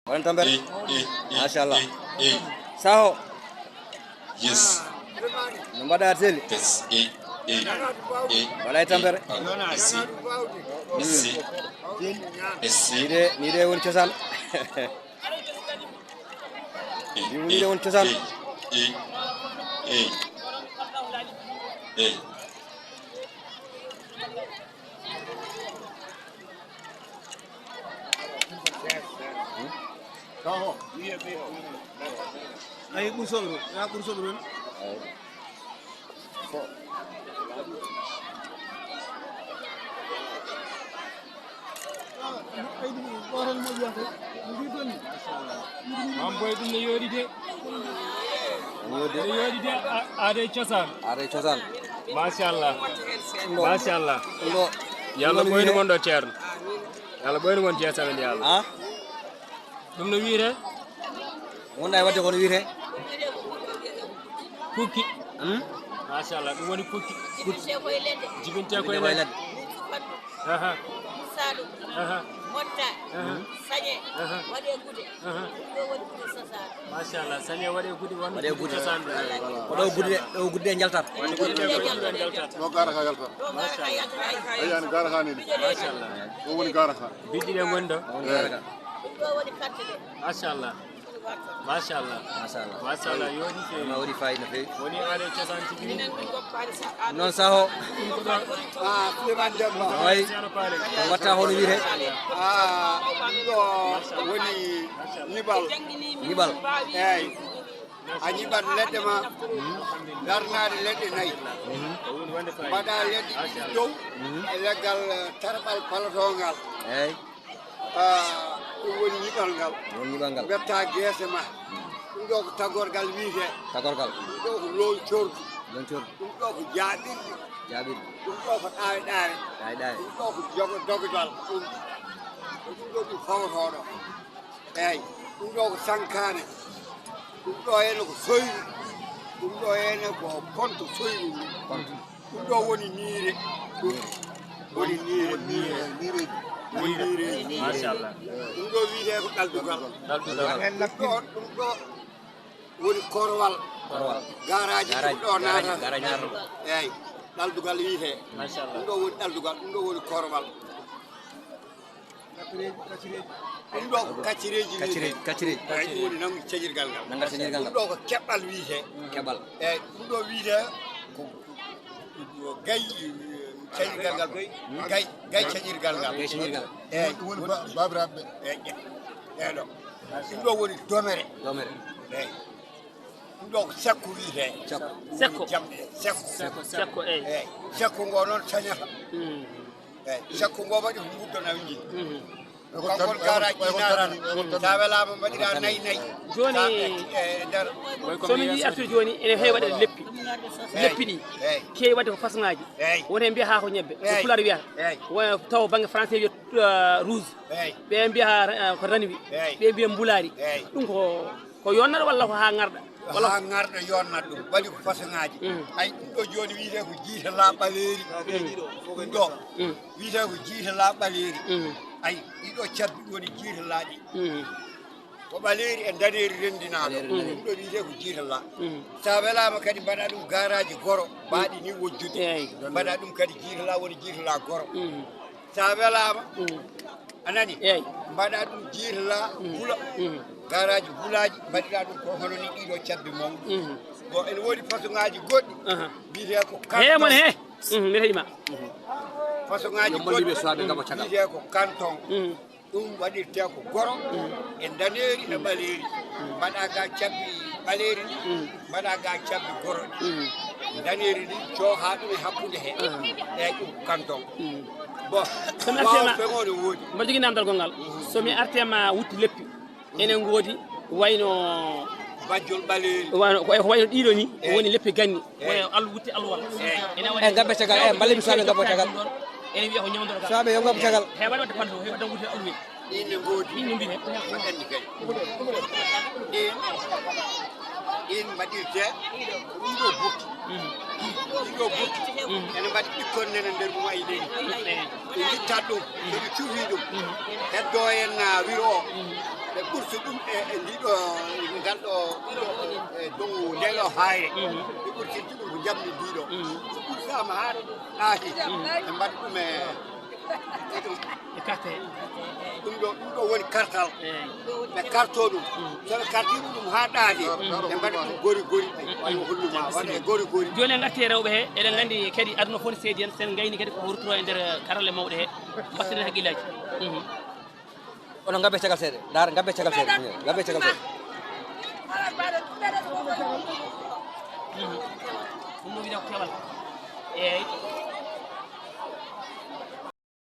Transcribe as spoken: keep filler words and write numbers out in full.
Waɗan tampere. Machallah. Saho. Yes. No mbaɗa seli? Yes. Waɗa e tampere. Yes. Yes. Ni de, ni de woni cosaan. Ni woni de woni cosaan. Ay, ɓur soɓro, ya ɓur soɓro. Mamboy, ɗum ne yooɗi de. Yooɗi. Ne yooɗi de, a- aade cosaan. Aade cosaan. Machallah. Ɗum ɗo. Machallah. Ɗum ɗo. Yalla ɗum ɗo ɓoynu wiyee mon ɗo, Ceerno. Yalla ɓoynu mon, Ceerno, Yalla. Ah? Ɗum no wiyetee? Wonda e waɗde kono wiyetee? Pukki. Hmm? Machallah, ɗum woni pukki. Pukki. Jibintee koye ledde. Aha. Aha. Aha. Aha. Machallah, sañe waɗee gude, won gude cosaan. Waɗee gude. Ko ɗo gude, ɗo gude njaltat. Waɗee gude, ɗo gude njaltat. Mo gara ka yalta. Machallah. Ayani gara ka nini. Machallah. Ɗo woni gara ka. Biddi ɗe ngoni ɗo. Ɗo woni gara ka. Ɗum ɗo woni carte de. Machallah. Machallah. Machallah. Machallah, yooɗi feewi. Ma waɗi fayida no feewi. Woni aade cosaan tigi. Minen min ngoppaani sa- Noon saho. Ah, Souleymane Demba. Way. Ceerno Paale. Ko watta hono wiyetee? Ah, ɗum ɗo woni ñiɓal. Ñiɓal. Eey. A ñiɓat leɗɗe ma, darnaade leɗɗe nayi. Mbaɗa leɗɗe ɗiɗi dow e leggal, eh, tarɓal palotongal. Eey. Ah, ɗum woni ñiɓal ngal. Ɗum woni ñiɓal ngal. Mbetta geese ma. Ɗum ɗo ko taggorgal wiyetee. Taggorgal. Ɗum ɗo ko loñcordu. Loñcordu. Ɗum ɗo ko jaaɓirɗi. Jaaɓirɗi. Ɗum ɗo ko ɗaawe ɗaawe. Ɗaawe ɗaawe. Ɗum ɗo ko jogo dogodal. Ɗum, ko ɗum ɗo ɗum fawotoo ɗo. Eey. Ɗum ɗo ko sankaane. Ɗum ɗo heen ko soyru. Ɗum ɗo heen ko konto soyru ndu. Konto. Ɗum ɗo woni niire. Ɗum woni niire, niire, niire. Woni niire. Machallah. Ɗum ɗo wiyetee ko ɗaldugal. Ɗaldugal. Ɗum ɗo, ɗum ɗo woni korwal. Korwal. Garaaji ɗum ɗo naatata. Garaaji naatata. Eey, ɗaldugal wiyetee. Machallah. Ɗum ɗo woni ɗaldugal, ɗum ɗo woni korwal. Ɗum ɗo ko kaccireeji wiyetee. Kaccireeji, kaccireeji. Eey, ɗum woni nanngu cañirgal ngal. Nanngu cañirgal ngal. Ɗum ɗo ko keɓal wiyetee. Keɓal. Eey, ɗum ɗo wiyetee ko, ko gay, eh, cañirgal ngal. Gay, gay cañirgal ngal. Gay cañirgal. Eey. Ɗum woni ba- baabiraaɓe ɓe. Eey, eey ɗo. Ɗum ɗo woni domere. Domere. Eey. Ɗum ɗo ko sekko wiyetee. Sekko. Sekko. Jamɗe, sekko. Sekko, sekko, eey. Eey. Sekko ngo noon cañata. Mm. Eey. Sekko ngo waɗi ko nguddo nawji. Mm. Ko kanko woni garaaji ɗi naatata. Sa welaama mbaɗiraa nayi nayi. Jooni, sa, e, e nder. So min njii artude jooni, ene heewi waɗa leppi. Eey. Leppi ɗi. Eey. Keewi waɗde ko fasoŋaaji. Eey. Won heen mbiya haa ko ñebbe. Ko eey. Pulaar wiyata. Eey. Won taw bannge français wiyata, uh, rouge. Eey. Ɓe mbiya, uh, ko ranwi. Eey. Ɓe mbiya mbulaari. Eey. Ɗum ko, ko yonnata walla ko haa ŋarɗa? Walla haa ŋarɗa yonnata ɗum. Waɗi ko fasoŋaaji. Mm. Ay, ɗum ɗo jooni wiyetee ko jiitala ɓaleeri. Mm. Ɗum ɗo. Mm. Wiyetee ko jiitala ɓaleeri. Mm. Ay, ɗiɗo cabbi woni jiitalaaɗi. Mm. Ko ɓaleeri e ndaneeri renndinaaɗo. Ɓaleeri, mm. Ɗum ɗo wiyetee ko jiitala. Mm. Sa welaama kadi mbaɗa ɗum garaaji goro, baaɗi ni wojjude. Eey. Mbaɗa ɗum kadi jiitala woni jiitala goro. Mm. Sa welaama, mm. A nani? Eey. Mbaɗa ɗum jiitala, mm. Bula. Mm. Garaaji bulaaji, mbaɗiraa ɗum ko hono ni ɗiɗo cabbi mawɗi. Mm. Bon, ene woodi fasoŋaaji goɗɗi. Aha. Wiyetee ko he mon kanton. He. Mm, mi heɗima. Fasoŋaaji goɗɗi wiyetee ko kanton. Mm. Ɗum waɗirtee ko goro e ndaneeri e ɓaleeri. Mbaɗa ga cabbi ɓaleeri ɗi, mbaɗa ga cabbi goro ɗi. Ndaneeri ɗi cooha ɗum e hakkunde he. Eey, ɗum kanton. Bon, so mi artii waaw ma, feŋoo ne woodi. Mbaɗa jogii namdal gonngal. So mi artii ma wutte leppi. Enen ngoodi wayno bajjol ɓaleeri. Wayno, ko, ko wayno ɗiɗo ni, eey. Woni leppi ganni. Eey. Woni alwutte alwal. Eey. Ene waɗi. Eey, ngabbe caggal, eey, mballe mi suwaa ngabbo caggal. Ene wiya ko ñawdorgal. Suwaaɓe yo ngabbo caggal. He waɗi waɗde panndo, he waɗi wutte alwutte. Ɗin ne ngoodi. Ɗin no mbiyetee? Ko ɗen ni kay. Ɗin, ɗin mbaɗirtee ko ɗum ɗo burti. Mm. Ɗum ɗo burti. Mm. Ene mbaɗi ɓikkon nene nder mum ay neni. Mm. Ɓe ngittat ɗum, so ɓe cufi ɗum. Mm. Heddo en na wiro o. Mm. Ɓe ɓurti. Ɗum e e ndiɗo ngal ɗo ɗiɗo e dow ndelo hayre. Ɓe ɓurtirti ɗum ko jamdi ndiɗo. So ɓurtama ha ɗaati, ɓe mbaɗi ɗum e e ɗum. E carte. Ɗum ɗo ɗum ɗo woni kartal. Ɓe karto ɗum. So ɓe kartiri ɗum ha ɗaati, ɓe mbaɗi ɗum gori gori. Wano holluma waɗa e gori gori. Joni en garti e rewɓe he, eɗen gandi kadi aduna foti seedi en, sen gayni kadi ko hortoro e nder karalle mawɗe he. Mbatteten haqqillaji. Onon ngabbe cagal seeɗa. Ndaar ngabbe cagal seeɗa. Ngabbe cagal seeɗa. Ɗum no wiɗa ko kewal. Eyyi.